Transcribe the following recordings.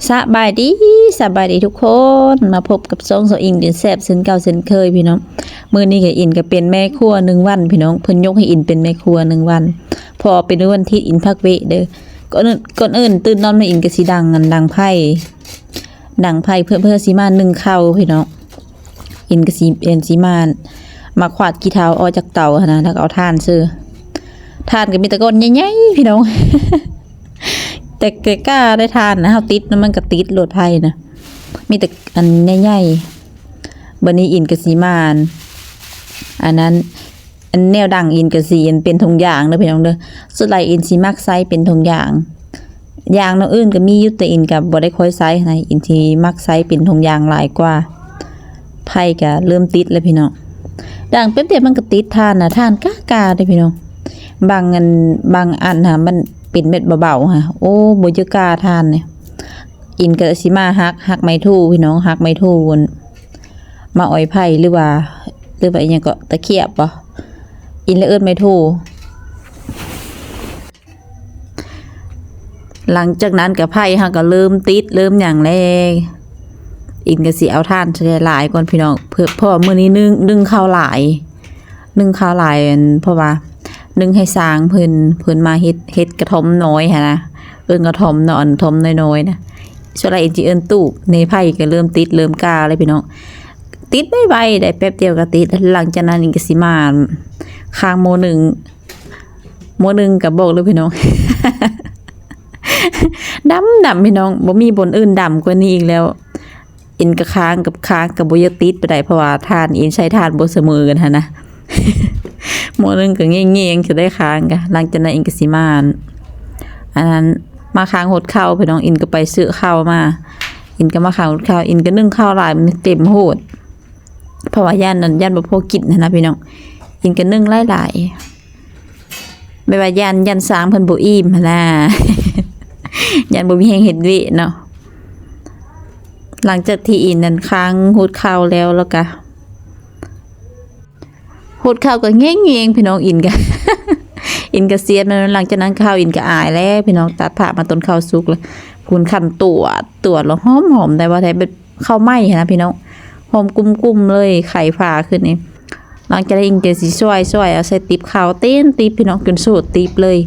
ສະບາຍດີ ສະບາຍດີທຸກຄົນ ມາພົບກັບຊ່ອງສາວອິນກິນແຊບເຊັ່ນເກົ່າເຊັ່ນເຄີຍພີ່ນ້ອງ. ມື້ນີ້ກໍ ອິນກໍເປັນແມ່ຄົວໜຶ່ງວັນພີ່ນ້ອງ, ເພິ່ນຍົກໃຫ້ອິນເປັນແມ່ຄົວໜຶ່ງວັນ ເພາະວ່າເປັນວັນທິດ ອິນພັກເບຣກເດີ. ກ່ອນອື່ນ ກ່ອນອື່ນຕື່ນນອນມາ ອິນກໍຊິດັງ ອັນ ດັງໄຟ ດັງໄຟເພື່ອ ເພື່ອຊິມາໜຶ້ງເຂົ້າພີ່ນ້ອງ. ອິນກໍຊິ ເປັນຊິມາ ມາຂວາດຂີ້ເຖົາອອກຈາກເຕົາຫັ້ນນະ ແລ້ວກໍເອົາຖ່ານເຊີ. ຖ່ານກໍມີແຕ່ກ້ອນໃຫຍ່ໆ ພີ່ນ້ອງ. ແຕ່ ແຕ່ກ້າໄດ້ຖ່ານນະ ເຮົາຕິດນະ ມັນກໍຕິດໂລດໄຟນະ ມີແຕ່ອັນໃຫຍ່ໆ. ບັດນີ້ອິນກໍຊິມາ ອັນ ອັນນັ້ນ ອັນແນວດັງ ອິນກໍຊິອັນເປັນຖົງຢາງເດີພີ່ນ້ອງເດີ. ສ່ວນຫຼາຍອິນຊິມັກໃຊ້ເປັນຖົງຢາງ ຢາງແນວອື່ນກໍມີຢູ່ ແຕ່ອິນກໍບໍ່ໄດ້ຄ່ອຍໃຊ້ນະ ອິນຊິມັກໃຊ້ເປັນຖົງຢາງຫຼາຍກວ່າ. ໄຟກໍເລີ່ມຕິດແລ້ວພີ່ນ້ອງ, ດັງແປັບດຽວມັນກໍຕິດຖ່ານນະ. ຖ່ານກ້າໆເດ້ພີ່ນ້ອງ, ບາງອັນ ບາງອັນຫາ ມັນເປັນແບບເບົາໆຫາ ໂອ້ ບໍ່ຢາກກ້າຖ່ານນີ້. ອິນກໍຊິມາຫັກ ຫັກໄມ້ໂທພີ່ນ້ອງ, ຫັກໄມ້ໂທ ມາອອຍໄຟ ຫຼືວ່າ ຫຼືວ່າອີ່ຫຍັງເກາະ ຕະຂຽບບໍ ອິນລະເອີ້ນໄມ້ໂທ. ຫຼັງຈາກນັ້ນກໍໄຟເຮົາກໍເລີ່ມຕິດເລີ່ມຫຍັງແລ້ວ, ອິນກໍຊິເອົາຖ່ານໃສ່ຫຼາຍໆກ່ອນພີ່ນ້ອງ ເພື່ອ ເພາະວ່າມື້ນີ້ໜຶ້ງ ໜຶ້ງເຂົ້າຫຼາຍ ໜຶ້ງເຂົ້າຫຼາຍ ອັນ ເພາະວ່າໜຶ້ງໃຫ້ຊ້າງເພິ່ນ ເພິ່ນມາເຮັດ ເຮັດກະທ່ອມນ້ອຍຫັ້ນນະ, ເອີ້ນກະທ່ອມເນາະ ອັນ ທ່ອມນ້ອຍໆນະ. ສ່ວນຫຼາຍອິນຊິເອີ້ນຕູບ. ນີ້ໄຟກໍເລີ່ມຕິດເລີ່ມກ້າແລ້ວພີ່ນ້ອງ, ຕິດໄວໆ ໄດ້ແປັບດຽວກໍຕິດ. ຫຼັງຈາກນັ້ນອິນກໍຊິມາຄ້າງໝໍ້ໜຶ້ງ ໝໍ້ໜຶ້ງກໍບອກເລີຍພີ່ນ້ອງ ດຳໆ ພີ່ນ້ອງ, ບໍ່ມີບ່ອນອື່ນດຳກວ່ານີ້ອີກແລ້ວ. ອິນກໍຄ້າງກັບຄ້າງກໍບໍ່ຢາກຕິດປານໃດ ເພາະວ່າຖ່ານ ອິນໃຊ້ຖ່ານບໍ່ສະເໝີກັນຫັ້ນນະ. ໝໍ້ໜຶ້ງກໍແງ່ງໆ ຈະໄດ້ຄ້າງກະ. ຫຼັງຈາກນັ້ນອິນກໍຊິມາ ອັນນັ້ນ ມາຄ້າງຫົດເຂົ້າພີ່ນ້ອງ, ອິນກໍໄປຊື້ເຂົ້າມາ. ອິນກໍມາຄ້າງຫົດເຂົ້າ, ອິນກໍໜຶ້ງເຂົ້າຫຼາຍ ມັນເຕັມໂຫດ. ເພາະວ່າຢ້ານນັ້ນ ຢ້ານບໍ່ພໍກິນຫັ້ນນະພີ່ນ້ອງ, ກິນກັນໜຶ້ງຫຼາຍໆ ແບບວ່າຢ້ານ ຢ້ານຊ້າງເພິ່ນບໍ່ອີ່ມຫັ້ນນະ ຢ້ານບໍ່ມີແຮງເຮັດວຽກເນາະ. ຫຼັງຈາກທີ່ອີ່ນັ້ນຄ້າງຫົດເຂົ້າແລ້ວ ແລ້ວກະຫົດເຂົ້າກໍແງ່ງໆ ພີ່ນ້ອງ, ອິນກະ ອິນກະສຽດມັນ. ຫຼັງຈາກນັ້ນເຂົ້າອິນກະອາຍແລ້ວພີ່ນ້ອງ, ຕັດຜ້າມາຕົ້ນເຂົ້າສຸກແລ້ວ ພຸ້ນ ຂັ້ນຕວດ ຕວດແລ້ວຫອມໆ ໄດ້ວ່າແທ້ ແບບ ເຂົ້າໄໝ້ຫັ້ນນະພີ່ນ້ອງ, ຫອມກຸ້ມໆເລີຍ ໄຂຝາຂຶ້ນນີ້. ຫຼັງຈາກນັ້ນອິງກໍຊິຊອຍໆ ເອົາໃສ່ຕິບເຂົ້າ ເຕັມຕິບພີ່ນ້ອງ ຈົນໂຊດຕິບເລີຍ,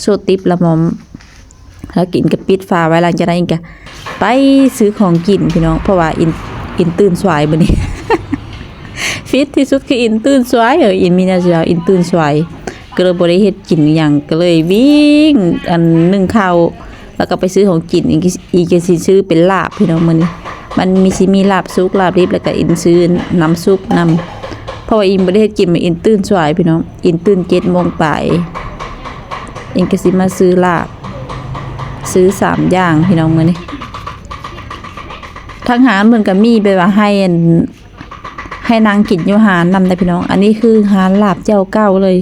ໂຊດຕິບລະໝອມ ແລ້ວກິນກໍປິດຝາໄວ້. ຫຼັງຈາກນັ້ນອິງກໍໄປຊື້ຂອງກິນພີ່ນ້ອງ ເພາະວ່າອິງ ອິງຕື່ນສວາຍມື້ນີ້ ຜິດທີ່ສຸດຄືອິງຕື່ນສວາຍ. ເອີ ອິງມີແນວຊິເວົ້າ ອິງຕື່ນສວາຍ ກໍເລີຍບໍ່ໄດ້ເຮັດກິນອີ່ຫຍັງ ກໍເລີຍວິ່ງ ອັນ ໜຶ້ງເຂົ້າ ແລ້ວກໍໄປຊື້ຂອງກິນ. ອີກ ອີກກໍຊິຊື້ເປັນລາບພີ່ນ້ອງມື້ນີ້, ມັນມີ ຊິມີລາບສຸກລາບດິບ ແລ້ວກໍອິງຊື້ນ້ຳຊຸບນຳ ເພາະວ່າອິງບໍ່ໄດ້ເຮັດກິນ ມາອິງຕື່ນສວາຍພີ່ນ້ອງ, ອິງຕື່ນເຈັດໂມງປາຍ ອິງກໍຊິມາຊື້ລາບ ຊື້ສາມຢ່າງພີ່ນ້ອງມື້ນີ້. ທາງຮ້ານເພິ່ນກໍມີແບບວ່າໃຫ້ ອັນ ໃຫ້ນັ່ງກິນຢູ່ຮ້ານນຳໄດ໋ພີ່ນ້ອງ. ອັນນີ້ຄືຮ້ານລາບເຈົ້າເກົ່າເລີຍ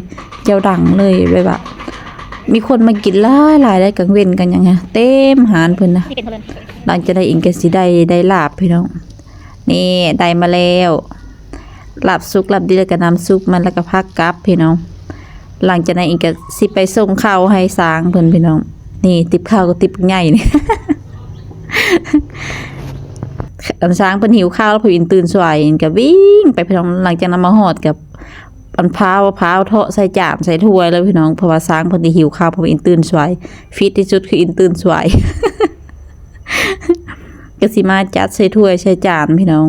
ເຈົ້າດັງເລີຍ ແບບວ່າມີຄົນມາກິນຫຼາຍໆ ໄດ໋ ກາງເວັນກາງຫຍັງ ເຕັມຮ້ານເພິ່ນນະ. ຫຼັງຈາກນັ້ນອິງກໍຊິໄດ້ ໄດ້ລາບພີ່ນ້ອງ, ນີ້ໄດ້ມາແລ້ວ ລາບສຸກລາບດິບ ແລ້ວກໍນ້ຳຊຸບມັນ ແລ້ວກໍຜັກກັບພີ່ນ້ອງ. ຫຼັງຈາກນັ້ນອິງກໍຊິໄປສົ່ງເຂົ້າໃຫ້ຊ້າງເພິ່ນພີ່ນ້ອງ. ນີ້ຕິບເຂົ້າກໍຕິບໃຫຍ່ນີ້ ອັນຊ້າງເພິ່ນຫິວເຂົ້າ ແລ້ວເພິ່ນຕື່ນສວາຍ ອິງກໍວິ່ງໄປພີ່ນ້ອງ. ຫຼັງຈາກນັ້ນມາຮອດກໍ ອັນ ພ້າວ ພ້າວເທາະໃສ່ຈານໃສ່ຖ້ວຍແລ້ວພີ່ນ້ອງ, ເພາະວ່າຊ້າງເພິ່ນຊິຫິວເຂົ້າ ເພາະວ່າອິງຕື່ນສວາຍ. ຜິດທີ່ສຸດຄືອິງຕື່ນສວາຍ ກໍຊິມາຈັດໃສ່ຖ້ວຍໃສ່ຈານພີ່ນ້ອງ.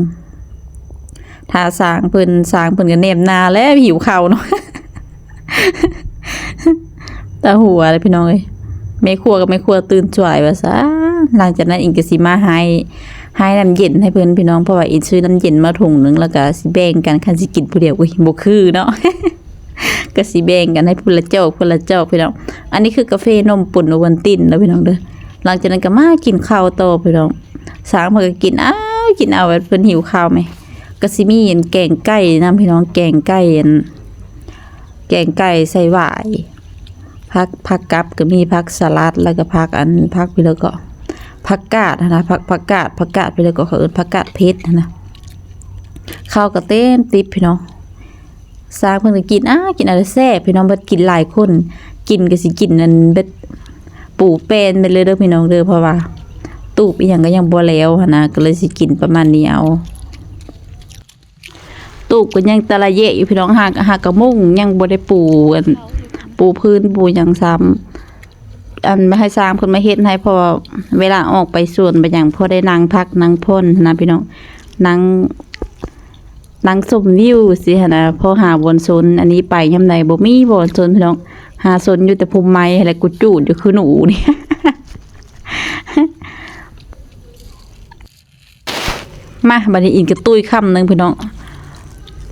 ຖ້າຊ້າງເພິ່ນ ຊ້າງເພິ່ນກໍແນມໜ້າແລ້ວ ຫິວເຂົ້າເນາະ ຕາຫົວເລີຍພີ່ນ້ອງເອີຍ. ແມ່ຄົວກັບແມ່ຄົວຕື່ນສວາຍວ່າຊັ້ນ. ຫຼັງຈາກນັ້ນອິງກໍຊິມາໃຫ້ ໃຫ້ນ້ຳເຢັນໃຫ້ເພິ່ນພີ່ນ້ອງ, ເພາະວ່າອິງຊື້ນ້ຳເຢັນມາຖົງໜຶ່ງ ແລ້ວກໍຊິແບ່ງກັນ ຄັນຊິກິນຜູ້ດຽວ. ອຸ້ຍ ບໍ່ຄືເນາະ ກໍຊິແບ່ງກັນໃຫ້ຜູ້ລະຈອກ ຜູ້ລະຈອກພີ່ນ້ອງ. ອັນນີ້ຄືກາເຟນົມປົນໂອວັນຕິນເດີພີ່ນ້ອງເດີ. ຫຼັງຈາກນັ້ນກໍມາກິນເຂົ້າຕໍ່ພີ່ນ້ອງ. ຊ້າງເພິ່ນກໍກິນເອົາ ກິນເອົາ ແບບເພິ່ນຫິວເຂົ້າແໝ. ກໍຊິມີອັນແກງໄກ່ນຳພີ່ນ້ອງ, ແກງໄກ່ ອັນ ແກງໄກ່ໃສ່ຫວາຍ ຜັກ ຜັກກັບກໍມີ ຜັກສະຫຼັດ ແລ້ວກໍຜັກ ອັນ ຜັກພີ້ ແລ້ວກໍຜັກກາດຫັ້ນນະ, ຜັກ ຜັກກາດ ຜັກກາດພີ້ ແລ້ວກໍເຂົາເອີ້ນຜັກກາດເຜັດຫັ້ນນະ. ເຂົ້າກໍເຕັມຕິບພີ່ນ້ອງ. ຊ້າງເພິ່ນກໍກິນ ອ້າ ກິນເອົາແຊບພີ່ນ້ອງ, ເພິ່ນກິນຫຼາຍຄົນ ກິນກໍຊິກິນອັນເບິດປູແປ້ນເບິດເລີຍເດີພີ່ນ້ອງເດີ, ເພາະວ່າ ຕູບອີ່ຫຍັງກໍຍັງບໍ່ແລ້ວຫັ້ນນະ ກໍເລີຍຊິກິນປະມານນີ້ເອົາ. ຕູບກໍຍັງຕະລະແຍະຢູ່ພີ່ນ້ອງ ຫາກ ຫາກະມຸ້ງຍັງບໍ່ໄດ້ປູ ອັນ ປູພື້ນປູຫຍັງຊ້ຳ ອັນ ໃຫ້ຊ່າງເພິ່ນມາເຮັດໃຫ້ ເພາະວ່າເວລາອອກໄປສວນໄປຫຍັງ ພໍໄດ້ນັ່ງພັກນັ່ງຜ່ອນນະພີ່ນ້ອງ ນັ່ງ ນັ່ງຊົມວິວຊີ້ຫັ້ນນະ ພໍຫາບ່ອນຊົນ ອັນນີ້ໄປຍາມໃດບໍ່ມີບ່ອນຊົນພີ່ນ້ອງ ຫາຊົນຢູ່ແຕ່ພຸ່ມໄມ້ແຫຼະ ກູຈູດຢູ່ຄືໜູນີ້. ມາ ບັດນີ້ອິນກະຕຸ້ຍຄຳໜຶ່ງພີ່ນ້ອງ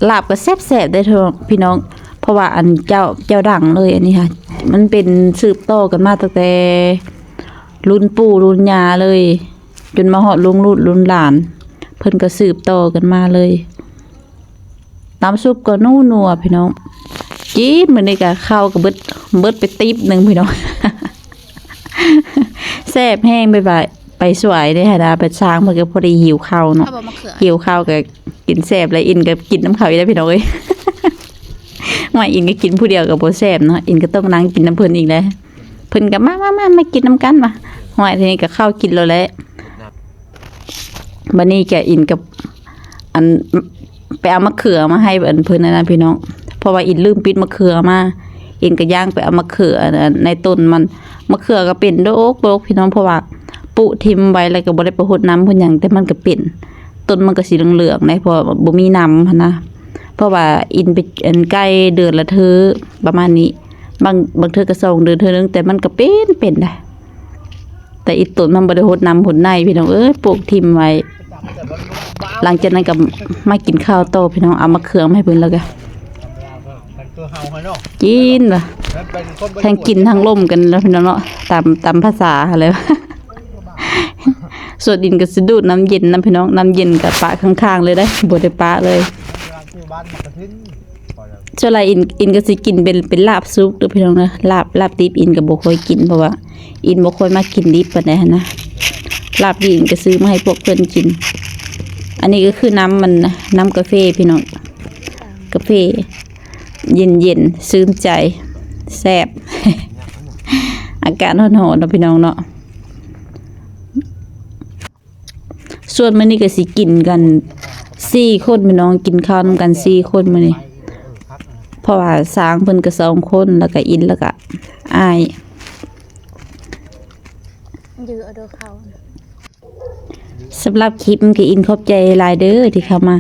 ລາບກໍແຊບໆເດ້ພີ່ນ້ອງ ເພາະວ່າອັນເຈົ້າ ເຈົ້າດັງເລີຍອັນນີ້ຫະ ມັນເປັນສືບຕໍ່ກັນມາຕັ້ງແຕ່ລຸ້ນປູ່ລຸ້ນຍ່າເລີຍ ຈົນມາຮອດລຸງລູກລຸນຫຼານ ເພິ່ນກໍສືບຕໍ່ກັນມາເລີຍ. ນ້ຳຊຸບກໍນົວໆ ພີ່ນ້ອງ ກິນມື້ນີ້ກະເຂົ້າກໍເບິດ ເບິດໄປຕີບໜຶ່ງພີ່ນ້ອງ ແຊບແຮງ ບາຍບາຍ ໄປສວຍເດ້ຫັ້ນນະ ໄປຊ່າງເພິ່ນກໍພໍດີຫິວເຂົ້າເນາະ ເອົາບໍ່ມະເຂືອ ຫິວເຂົ້າກໍກິນແຊບ ແລ້ວອິນກໍກິນນຳເຂົາອີກແລ້ວພີ່ນ້ອງເອີຍ ວ່າອິນກໍກິນຜູ້ດຽວກໍບໍ່ແຊບເນາະ ອິນກໍຕ້ອງນັ່ງກິນນຳເພິ່ນອີກແຫຼະ ເພິ່ນກໍ ມາ ມາ ມາ ມາກິນນຳກັນ ວ່າ ຫ້ວຍ ທີນີ້ກໍເຂົ້າກິນແລ້ວແຫຼະ. ບັດນີ້ກະອິນກັບ ອັນ ໄປເອົາມະເຂືອມາໃຫ້ ອັນ ເພິ່ນນັ້ນນະພີ່ນ້ອງ ເພາະວ່າອິນລືມປິດມະເຂືອມາ ອິນກະຍ່າງໄປເອົາມະເຂືອ ອັນ ໃນຕົ້ນມັນ ມະເຂືອກະເປັນໂດກໆ ພີ່ນ້ອງ ເພາະວ່າປຸຖິ້ມໄວ້ ແລ້ວກະບໍ່ໄດ້ໄປຫົດນ້ຳຫົດຫຍັງ ແຕ່ມັນກະເປັນ ຕົ້ນມັນກະສີເຫຼືອງໆເດ້ ເພາະວ່າບໍ່ມີນ້ຳຫັ້ນນະ ເພາະວ່າອິນໄປ ອັນ ໃກ້ເດືອນລະເທີປະມານນີ້ ບາງ ບາງເທື່ອກະສອງເດືອນເທື່ອໜຶ່ງ ແຕ່ມັນກະເປັນ ເປັນໄດ໋. ແຕ່ອີ່ຕົນມັນບໍ່ໄດ້ຫົດນ້ຳຫົດໃນພີ່ນ້ອງເອີຍ ປົກຖິ້ມໄວ້ ຫຼັງຈາກນັ້ນກໍມາກິນຂ້າວຕໍ່ພີ່ນ້ອງ ເອົາມາເຄືອມາໃຫ້ເພິ່ນແລ້ວກໍກິນວ່າ ທັງກິນທັງລົມກັນແລ້ວພີ່ນ້ອງເນາະ ຕາມ ຕາມພາສາຫັ້ນແຫຼະ ສ່ວນອິນກໍຊິດູດນ້ຳເຢັນນຳພີ່ນ້ອງ ນ້ຳເຢັນກໍປະຂ້າງໆເລີຍເດ້ ບໍ່ໄດ້ປະເລີຍ. ສ່ວນຫຼາຍອິນ ອິນກໍຊິກິນເປັນ ເປັນລາບສຸກເດີພີ່ນ້ອງເດີ ລາບ ລາບດິບອິນກໍບໍ່ຄ່ອຍກິນ ເພາະວ່າອິນບໍ່ຄ່ອຍມັກກິນດິບປານໃດຫັ້ນນະ ລາບດິບອິນກໍຊື້ມາໃຫ້ພວກເພິ່ນກິນ ອັນນີ້ກໍຄືນ້ຳມັນນະ ນ້ຳກາເຟພີ່ນ້ອງ ກາເຟເຢັນໆ ຊື່ນໃຈ ແຊບ ອາກາດຮ້ອນໆເນາະພີ່ນ້ອງເນາະ. ສ່ວນມື້ນີ້ກໍຊິກິນກັນສີ່ຄົນພີ່ນ້ອງ ກິນເຂົ້ານຳກັນສີ່ຄົນມື້ນີ້ ເພາະວ່າຊ່າງເພິ່ນກໍສອງຄົນ ແລ້ວກໍອິນ ແລ້ວກໍອ້າຍ ຢື້ອເດີເຂົ້າ. ສຳລັບຄລິບນີ້ກໍອິນຂອບໃຈຫຼາຍເດີ ທີ່ເຂົ້າມາ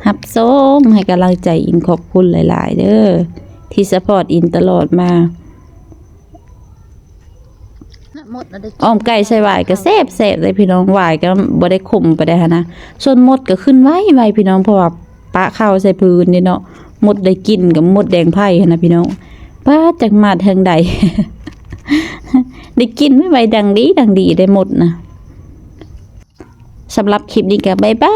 ຮັບຊົມ ໃຫ້ກຳລັງໃຈອິນ ຂອບຄຸນຫຼາຍໆເດີ ທີ່ຊັບພອດອິນຕະຫຼອດມາ. ອ້ອມໄກ່ໃສ່ຫວາຍກໍແຊບໆເດ້ພີ່ນ້ອງ ຫວາຍກໍບໍ່ໄດ້ຂົມປານໃດຫັ້ນນະ ສ່ວນມົດກໍຂຶ້ນໄວໆພີ່ນ້ອງ ເພາະວ່າປະເຂົ້າໃສ່ພື້ນເດ້ເນາະ ມົດໄດ້ກິນກໍມົດແດງໄຜ່ຫັ້ນນະພີ່ນ້ອງ ປາດ ຈັກມາທາງໃດ ໄດ້ກິນໄວໆ ດັງດີ ດັງດີໄດ້ມົດນະ. ສຳລັບຄລິບນີ້ກໍບາຍບາ